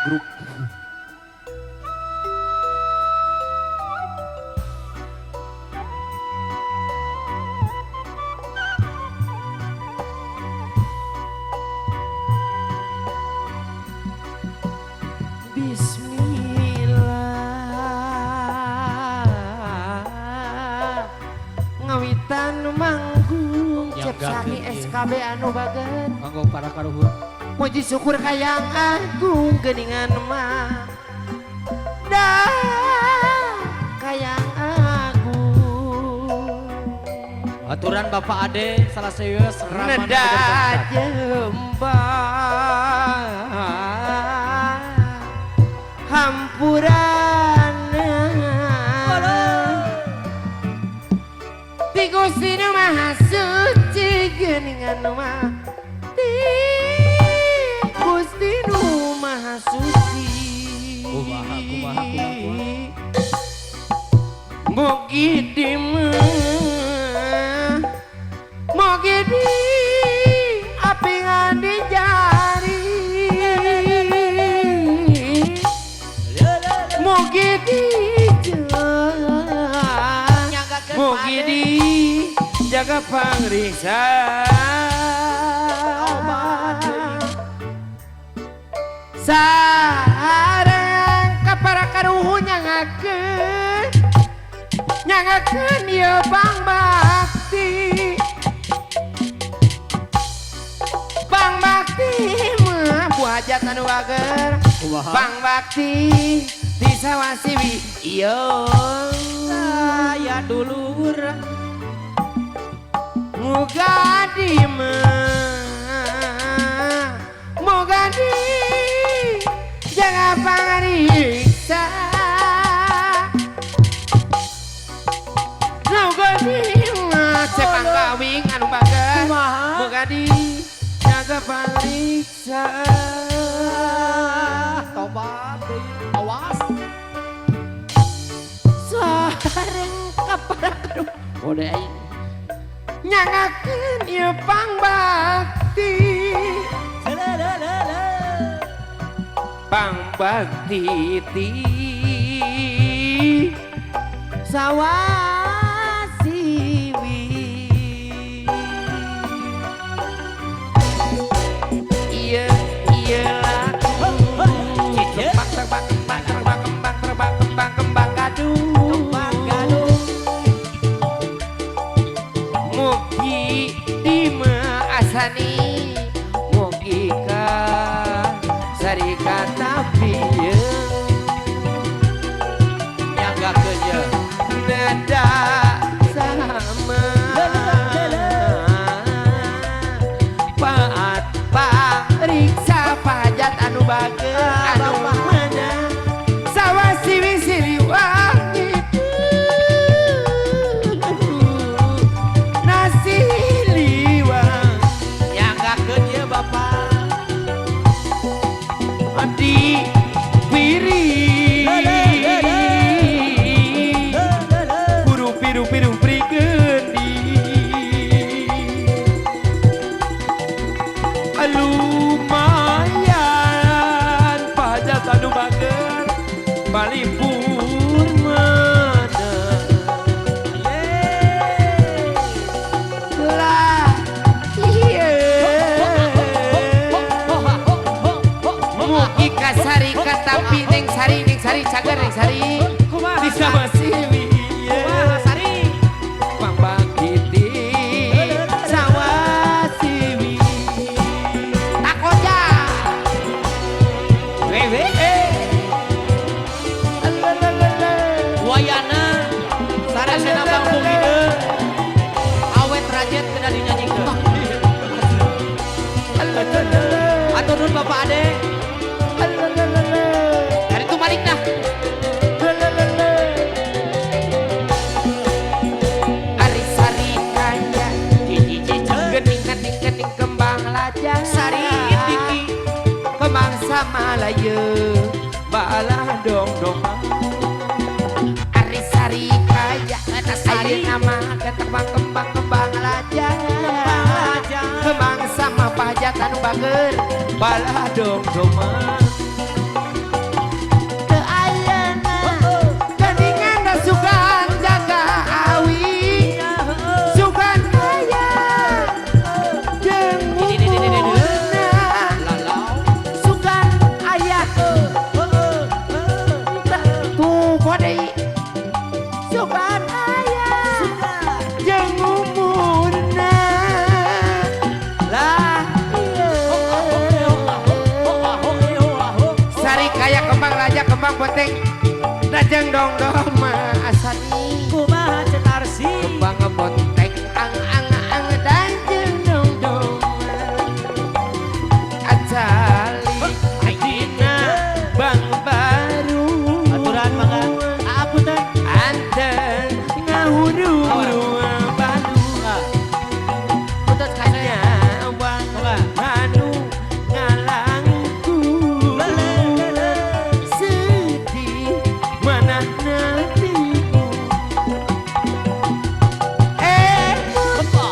Group. Bismillah, ngawitan manggung. Yang Cep Sami gagah, iya. SKB anu bager. Kanggo para karuhun. Puji syukur kayang agung geningan mah dah kayang agung. Aturan Bapak Ade salah serius Ramana. Neda jembang hampurana ti Gusti Nu Maha Suci, geuningan mah ti Gusti Nu Maha Suci. Kumaha, kumaha, kumaha, kumaha. Mugi di mugi di apingan di jari, mugi di mugi di jaga pangriksa, sareng ka para karuhun nyangakeun nyangakeun ieu bang bakti, bang bakti mah bu hajat anu bager. Kumaha? Bang bakti di sawasiwi iyo. Saya dulur. Muga di mah muga di jaga pangariksa, muga di mah cepang kawing anu bager. Kumaha? Muga di jaga pangariksa. Tobat deui. Awas. Sareng kapara kode aing nyangakeun ieu pangbakti, pangbakti ti sawasiwi. Iya iya lagu kembang terbang, kembang terbang, kembang terbang, kembang kembang gadung. Kembang gadung. Mugi di asani, mugi ka sarikata pieu. Nyanggakeun ye. Nada sama paat pariksa pajat anu bager anu mana sawasiwi siliwangi nasi liwang. Nyanggakeun ye Bapak. Di piri guru piru piru prigeni lumayan pajat anu bager palipur mana lah iya. Mugi kasari katapi neng sari, neng sari cager, neng sari. Kumaha? Di sama siwi. Kumaha Sari? Pambangkiti sawasiwi takoja wewe. Wayana sarasena Bang Bugide. Awet rajet kena dinyanyikeun. Atur nuhun Bapak Ade. Dari itu balik dah. Ari sari kaya gening kening kening kembang laja. Sari diki. Kembang sama laye balah dong dong. Ari sari kaya Sari. nama kembang kembang kembang laja. Kembang laja. Kembang sama pajat anu bager balah dong dong. deui sugan aya jeung umurna lah. Sari kaya kembang raja kembang poteng dajeng dong dong ma asani. Kumaha cetarsi? Kembang bonteng ang ang ang dajeng dong dong acali dina bang baru. Aturan mangga. Aapunten. Anten ngahuru balu. Punten ka saya. Nyawa Mangga. anu ngalangku sedih mana natiku eh ngaku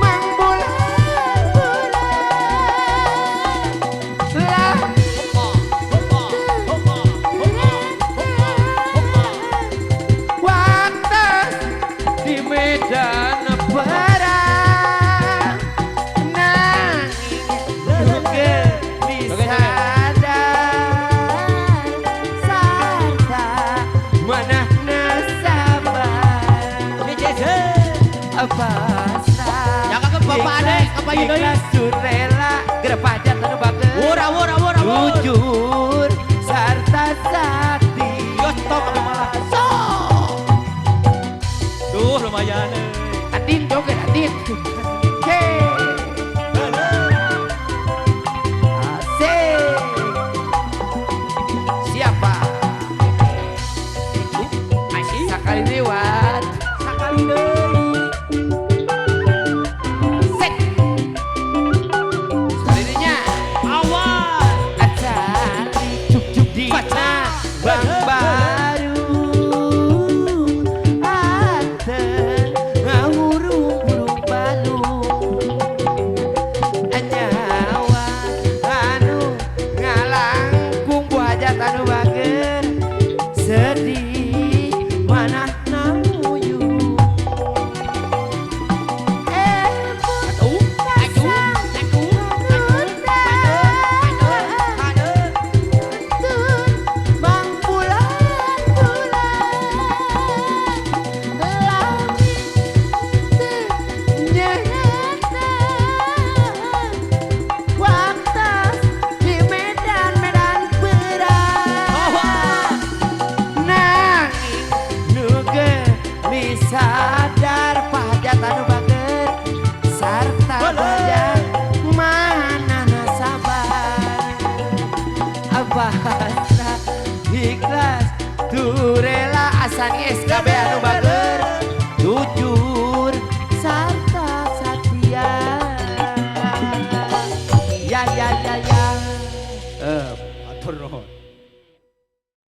mang bola lah wates di medan perang nanging nu sadar sarta manahna sabar pasrah. Ya kagak bapak ade, apa ieu deui? Ikhlas rela gerpajat anu bager. Wur awur awur awur. Jujur sarta sati. Yos tok apa malah. Sok. Duh lumayan euy. Adin joget Adin. Hei. Asik. Siapa? Sakali lewat. Sakali deui. Set. Sekali dinya. Awas. Acali cuk cuk dina bang baru. Ate ngahuru-huru balu. Nyawa anu ngalangkung bu hajat anu bager sedih manah namuyung. Aduh, aduh, aduh, aduh, aduh. Bang bulan bulan lami nyerta waktu di medan medan perang nanging nu geulis sadar pahajat anu bager sarta pahajat manana sabar pasrah ikhlas turela asani SKB anu bager jujur sarta satia ya ya ya ya. Atur nuhun.